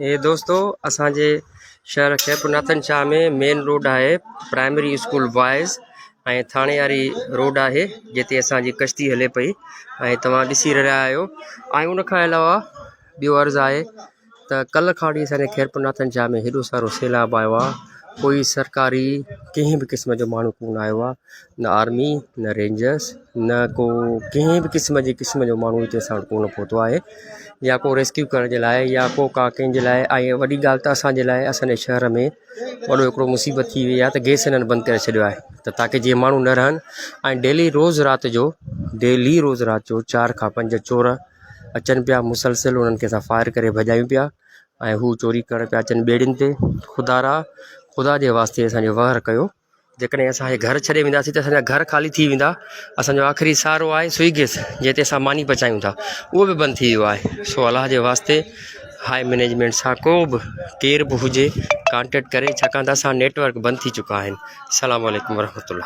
هي دوستو اسان جي شهر خيرپور ناٿن شاهه ۾ مين روڊ آهي پرائمري اسڪول بوائز ۽ ٿاڻي واري روڊ آهي جتي اسان جي ڪشتي هلي پئي ۽ توهان ڏسي رهيا آهيو ۽ ان کان علاوه ٻيو عرض آهي ته ڪلهه کان وٺي اسان جي خيرپور ناٿن شاهه ۾ هيڏو سارو سيلاب آيو آهي ڪوئي سرڪاري ڪنهن به قسم جو ماڻهو ڪونه آيو آهي نه آرمي نه رينجرس نه ڪو ڪنهن به قسم جي قسم جو ماڻهو هتي اسان وٽ ڪونه پهتو آهي يا ڪو ريسڪيو ڪرڻ جي لاء يا ڪو ڪا ڪنهن جي لاء ۽ وڏي ڳالهه ته اسان جي لاء اسان جي شهر ۾ وڏو هڪڙو مصيبت ٿي وئي آهي ته گئس هنن بند ڪري ڇڏيو آهي ته تاڪه جيئن ماڻهو نه رهن ۽ ڊيلي روز رات جو ڊيلي روز رات جو چار کان پنج چور اچن پيا مسلسل انهن کي اسان فائر ڪري ڀڄايون پيا ۽ هو چوري ڪرڻ پيا اچن ٻيڙين تي خدا را خدا جي واسطي اسان جو وهر ڪيو جيڪڏهن اسان هي گهر ڇڏي وينداسين ته اسان جا گهر خالي ٿي ويندا اسان جو آخري سهارو آهي سوئي گئس جنهن تي اسان ماني پچايون ٿا اهو به بند ٿي ويو آهي سو الله جي واسطي هاء مئنيجمينٽ سان ڪو به ڪير به هجي ڪانٽيڪٽ ڪري ڇاڪاڻ ته اسان نيٽورڪ بند ٿي چڪا آهن السلام عليڪم ورحمة الله.